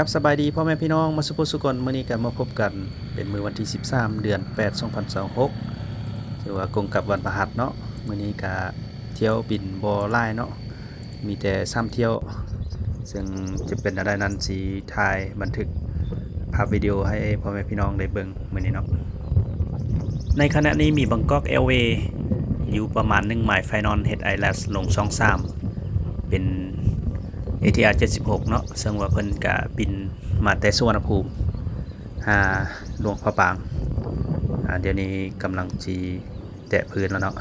ຄັບ ສະບາຍດີພໍ່ແມ່ພີ່ນ້ອງ ໝົດສູ່ຜູ້ສູ່ຄົນ. ມື້ນີ້ກໍມາພົບກັນເປັນມື້ວັນທີສິບສາມ ເດືອນແປດ ສອງພັນຊາວຫົກ ຖືວ່າກົງກັບວັນພະຫັດເນາະ. ມື້ນີ້ກໍຖ້ຽວບິນບໍ່ຫຼາຍເນາະ ມີແຕ່ສາມຖ້ຽວ ເຊິ່ງຈະເປັນແນວໃດນັ້ນ ຊິຖ່າຍບັນທຶກພາບວິດີໂອໃຫ້ພໍ່ແມ່ພີ່ນ້ອງໄດ້ເບິ່ງມື້ນີ້ເນາະ. ໃນຂະນະນີ້ມີບາງກອກແອລເວ ຢູ່ປະມານໜຶ່ງໄມລ໌ Final Head Island ລົງຊ່ອງສາມ ເປັນ ເອທີອາ ເຈັດສິບຫົກເນາະ ເຊິ່ງວ່າເພິ່ນກະບິນມາແຕ່ສຸວັນນະພູມຫາຫຼວງພະບາງ. ອາ ດຽວນີ້ກຳລັງຊິແຕະພື້ນແລ້ວເນາະ.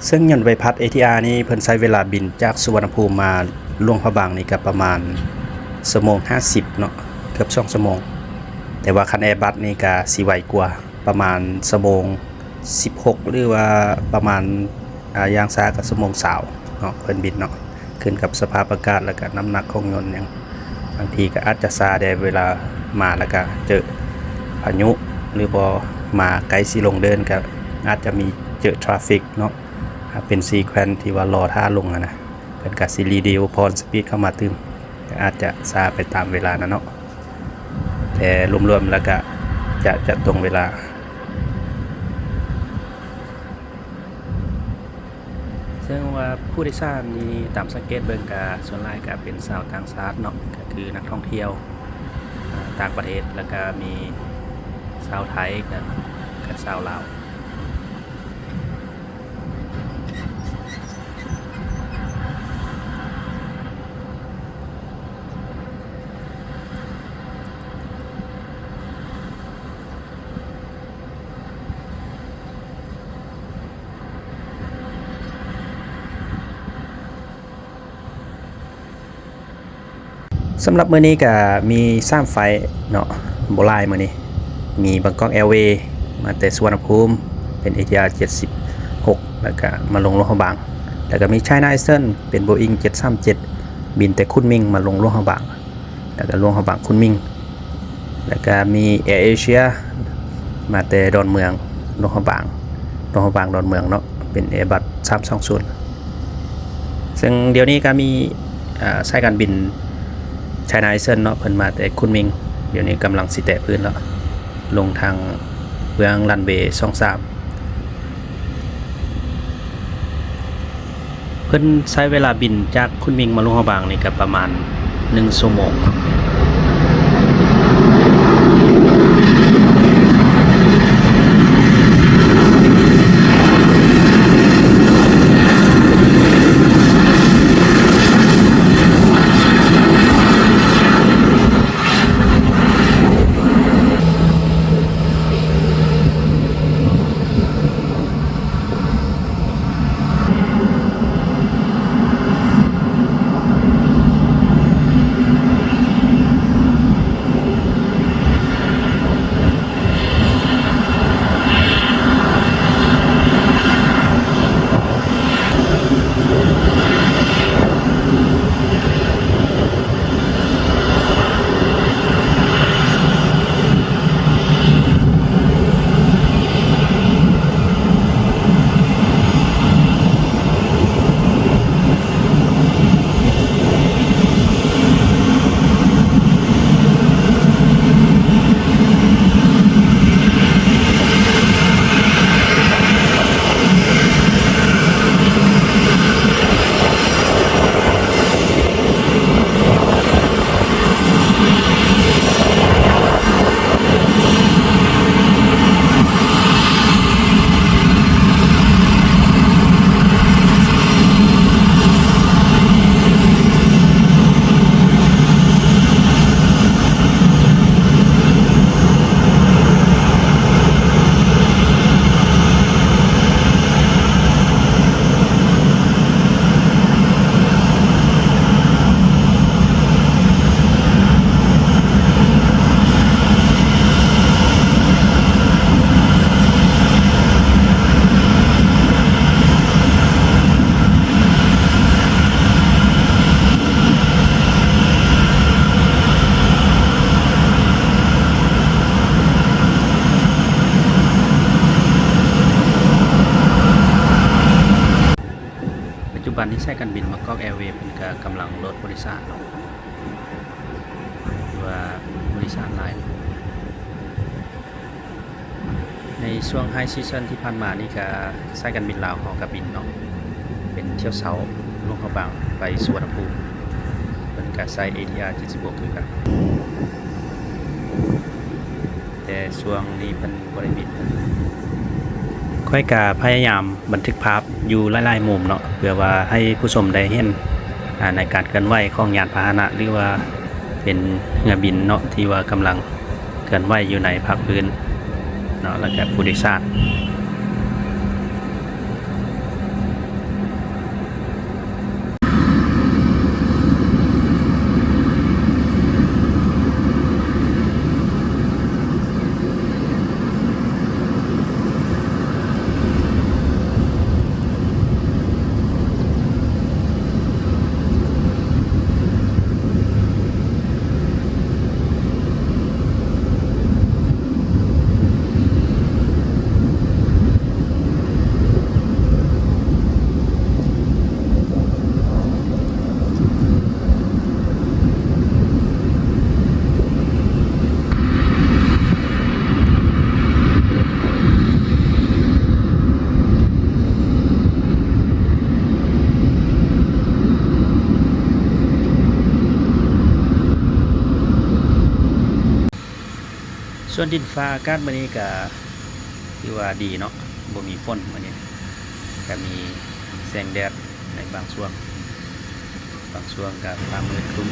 ເຊິ່ງຍ້ອນໃບພັດ ເອທີອາ ນີ້ ເພິ່ນໃຊ້ເວລາບິນຈາກສຸວັນນະພູມມາຫຼວງພະບາງນີ້ກໍປະມານຊົ່ວໂມງຫ້າສິບເນາະ ເກືອບສອງຊົ່ວໂມງ. ແຕ່ວ່າຄັນແອບັສນີ້ກໍຊິໄວກວ່າ ປະມານຊົ່ວໂມງສິບຫົກ ຫຼືວ່າປະມານ ອາ ຢ່າງຊ້າກໍຊົ່ວໂມງຊາວເນາະ ເພິ່ນບິນເນາະ. ຂຶ້ນກັບສະພາບອາກາດ ແລ້ວກະນ້ຳໜັກຂອງຍົນຫຍັງ ບາງທີກໍອາດຈະຊ້າແດ່ເວລາມາ ແລ້ວກະເຈີພາຍຸ ຫຼືບໍ່ມາໃກ້ຊິລົງເດີ່ນ ກໍອາດຈະມີເຈີທຣາຟິກເນາະ. ຖ້າເປັນຊີແຄວນທີ່ວ່າລໍຖ້າລົງຫັ້ນນະ ເພິ່ນກໍຊິຣີດິວພອນສະປີດເຂົ້າມາຕື່ມ ກໍອາດຈະຊ້າໄປຕາມເວລານັ້ນເນາະ. ແຕ່ລວມໆແລ້ວກະຈະ ຈະຕົງເວລາ. ເຊິ່ງວ່າຜູ້ໂດຍສານນີ້ ຕາມສັງເກດເບິ່ງກະສ່ວນຫຼາຍກະເປັນຊາວຕ່າງຊາດເນາະ ກະຄືນັກທ່ອງທ່ຽວ ອາ ຕ່າງປະເທດ ແລ້ວກະມີຊາວໄທ ກະ ກະຊາວລາວ. ສຳລັບມື້ນີ້ກະມີສາມໄຟລ໌ເນາະ ບໍ່ຫຼາຍມື້ນີ້ ມີບາງກອກແອລເວ ມາແຕ່ສຸວັນນະພູມ ເປັນເອທີອາ ເຈັດສິບຫົກ ແລ້ວກະມາລົງຫຼວງພະບາງ ແລ້ວກະມີໄຊນາອີສເທີນ ເປັນໂບອິງ ເຈັດສາມເຈັດ ບິນແຕ່ຄຸນມິງມາລົງຫຼວງພະບາງ ແລ້ວກະຫຼວງພະບາງ ຄຸນມິງ ແລ້ວກະມີແອເອເຊຍ ມາແຕ່ດອນເມືອງ ຫຼວງພະບາງ ຫຼວງພະບາງ ດອນເມືອງເນາະ ເປັນແອບັສ ສາມສອງສູນ. ເຊິ່ງດຽວນີ້ກະມີ ອາ ສາຍການບິນໄຊນາອີສເທີນເນາະ ເພິ່ນມາແຕ່ຄຸນມິງ ດຽວນີ້ກຳລັງຊິແຕະພື້ນແລ້ວ ລົງທາງເບື້ອງຣັນເວ ສອງສາມ. ເພິ່ນໃຊ້ເວລາບິນຈາກຄຸນມິງມາຫຼວງພະບາງນີ້ກະປະມານໜຶ່ງຊົ່ວໂມງ. ກອກແອເວເພິ່ນກະກຳລັງໂຫຼດຜູ້ໂດຍສານເນາະ ຖືວ່າຜູ້ໂດຍສານຫຼາຍ. ໃນຊ່ວງໄຮຊີຊັນທີ່ຜ່ານມານີ້ກະ ສາຍການບິນລາວເຮົາກະບິນເນາະ ເປັນຖ້ຽວເຊົ້າ ຫຼວງພະບາງໄປສຸວັນນະພູມ ເພິ່ນກະໃຊ້ເອທີອາເຈັດສິບຫົກຄືກັນ. ແຕ່ຊ່ວງນີ້ເພິ່ນບໍ່ໄດ້ບິນ. ຂ້ອຍກະພະຍາຍາມບັນທຶກພາບຢູ່ຫຼາຍໆມຸມເນາະ ເພື່ອວ່າໃຫ້ຜູ້ຊົມໄດ້ເຫັນ ອາ ໃນການເຄື່ອນໄຫວຂອງຍານພາຫະນະ ຫຼືວ່າເປັນເຮືອບິນເນາະ ທີ່ວ່າກຳລັງເຄື່ອນໄຫວຢູ່ໃນພາກພື້ນເນາະ ແລ້ວກະຜູ້ໂດຍສານ. ສ່ວນດິນຟ້າອາກາດມື້ນີ້ກະຖືວ່າດີເນາະ ບໍ່ມີຝົນມື້ນີ້ ກະມີແສງແດດໃນບາງຊ່ວງ ບາງຊ່ວງກະຟ້າມືດຄຶ້ມ.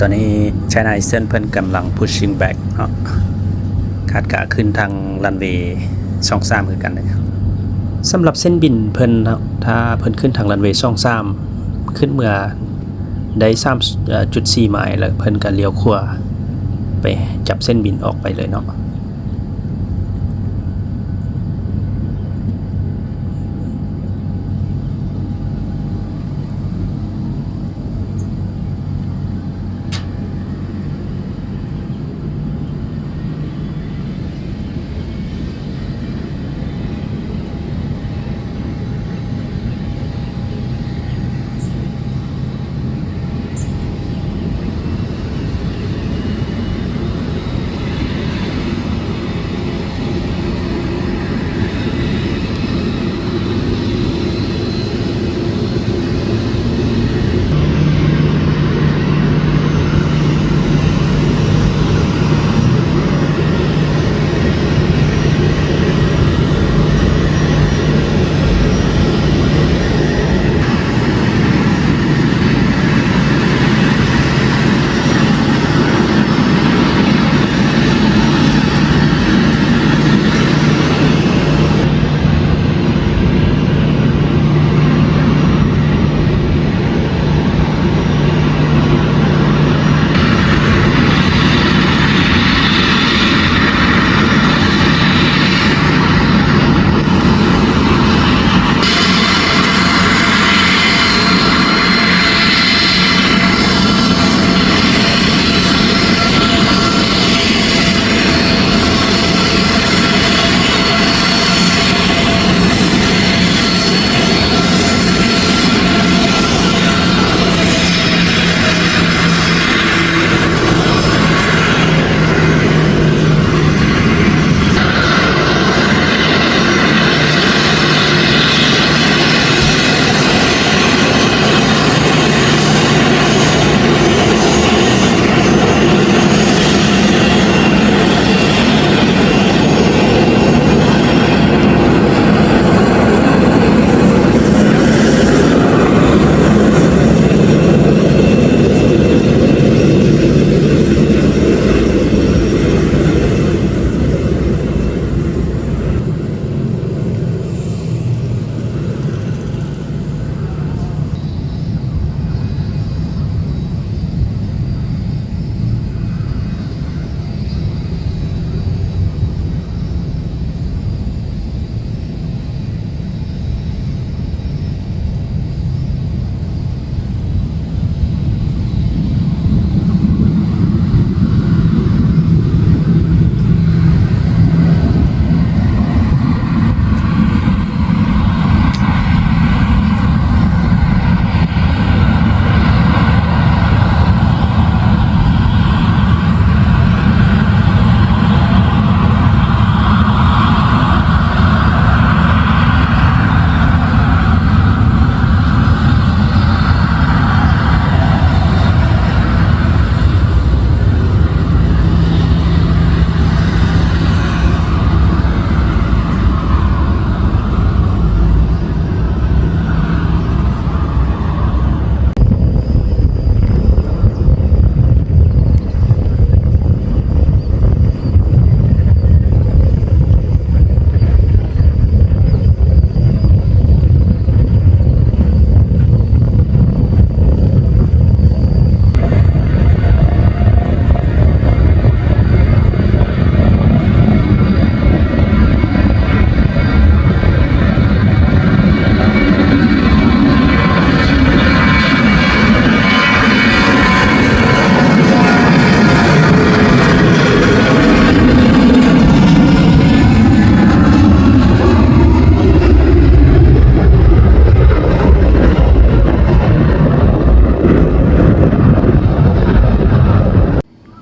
ຕອນນີ້ China Eastern ເພິ່ນກຳລັງ pushing back ເນາະ ຄາດກະຂຶ້ນທາງ runway ສອງສາມຄືກັນເດ້. ສຳລັບເສັ້ນບິນເພິ່ນເນາະ ຖ້າເພິ່ນຂຶ້ນທາງ runway ສອງສາມ ຂຶ້ນເມືອໄດ້ສາມຈຸດສີ່ໄມລ ແລ້ວເພິ່ນກະລ້ຽວຂວາໄປຈັບເສັ້ນບິນອອກໄປເລີຍເນາະ.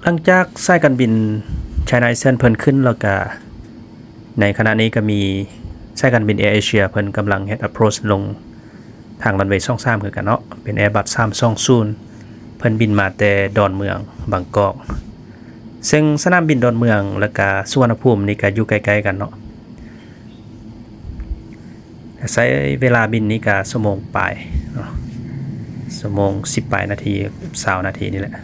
ຫຼັງຈາກສາຍການບິນ China Eastern ເພິ່ນຂຶ້ນແລ້ວກະ ໃນຂະນະນີ້ກະມີສາຍການບິນ Air Asia ເພິ່ນກຳລັງເຮັດ approach ລົງທາງ runway ສອງສາມຄືກັນເນາະ ເປັນ Airbus ສາມສອງສູນ ເພິ່ນບິນມາແຕ່ດອນເມືອງ ບາງກອກ ເຊິ່ງສະໜາມບິນດອນເມືອງ ແລ້ວກະສຸວັນນະພູມນີ້ກະຢູ່ໃກ້ໆກັນເນາະ. ໃຊ້ເວລາບິນນີ້ກະຊົ່ວໂມງປາຍເນາະ ຊົ່ວໂມງສິບປາຍນາທີ ຊາວນາທີນີ້ແຫຼະ.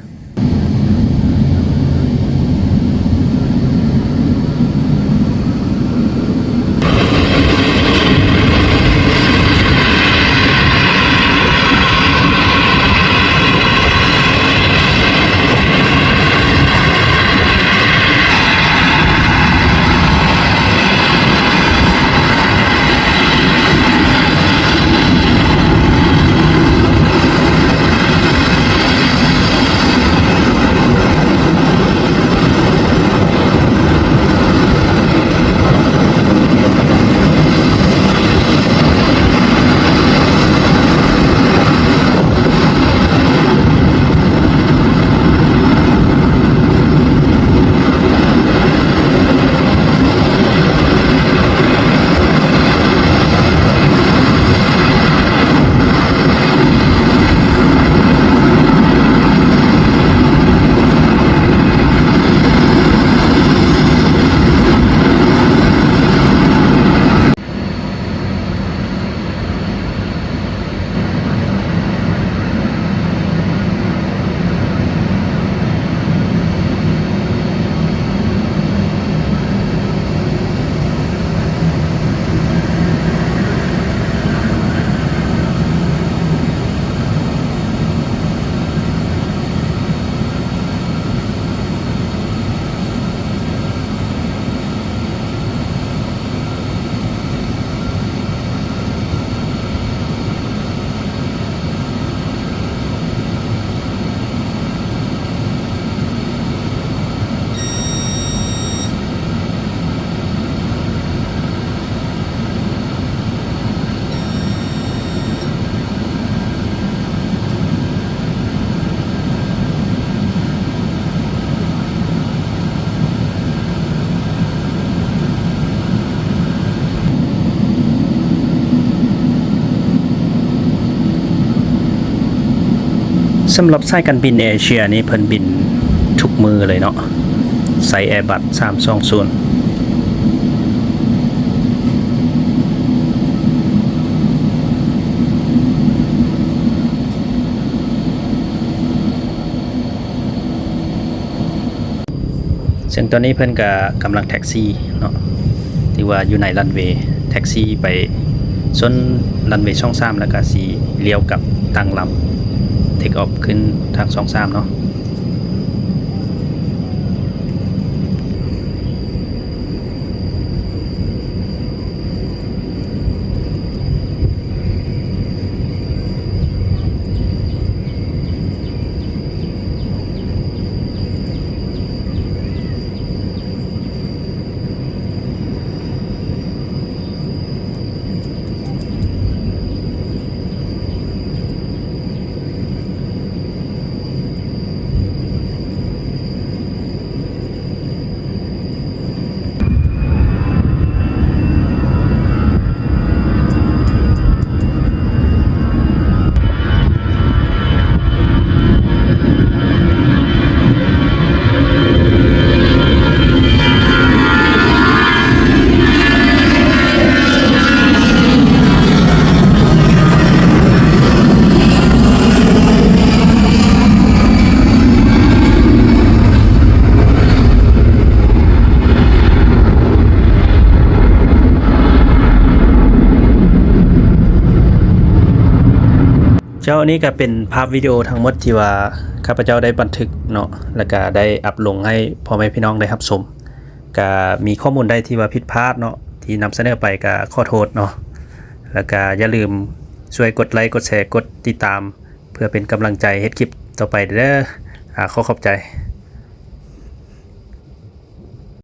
ສຳລັບສາຍການບິນເອເຊຍນີ້ ເພິ່ນບິນທຸກມື້ເລີຍເນາະ ໃຊ້ແອບັສສາມສອງສູນ. ເຊິ່ງຕອນນີ້ເພິ່ນກະກຳລັງແທັກຊີເນາະ ທີ່ວ່າຢູ່ໃນຣັນເວ ແທັກຊີໄປຊົນຣັນເວຊ່ອງສາມ ແລ້ວກະຊິລ້ຽວກັບຕັ້ງລຳ ເທກອອຟຂຶ້ນທາງຊ່ອງສາມເນາະ. ເຈົ້າ ອັນນີ້ກະເປັນພາບວິດີໂອທັງໝົດທີ່ວ່າຂ້າພະເຈົ້າໄດ້ບັນທຶກເນາະ ແລ້ວກະໄດ້ອັບລົງໃຫ້ພໍ່ແມ່ພີ່ນ້ອງໄດ້ຮັບຊົມ. ກະມີຂໍ້ມູນໃດທີ່ວ່າຜິດພາດເນາະ ທີ່ນຳສະເໜີໄປກະຂໍໂທດເນາະ ແລ້ວກະຢ່າລືມຊ່ວຍກົດໄລ້ ກົດແຊ ກົດຕິດຕາມ ເພື່ອເປັນກຳລັງໃຈເຮັດຄລິບຕໍ່ໄປເດີ. ອາ ຂໍຂອບໃຈ.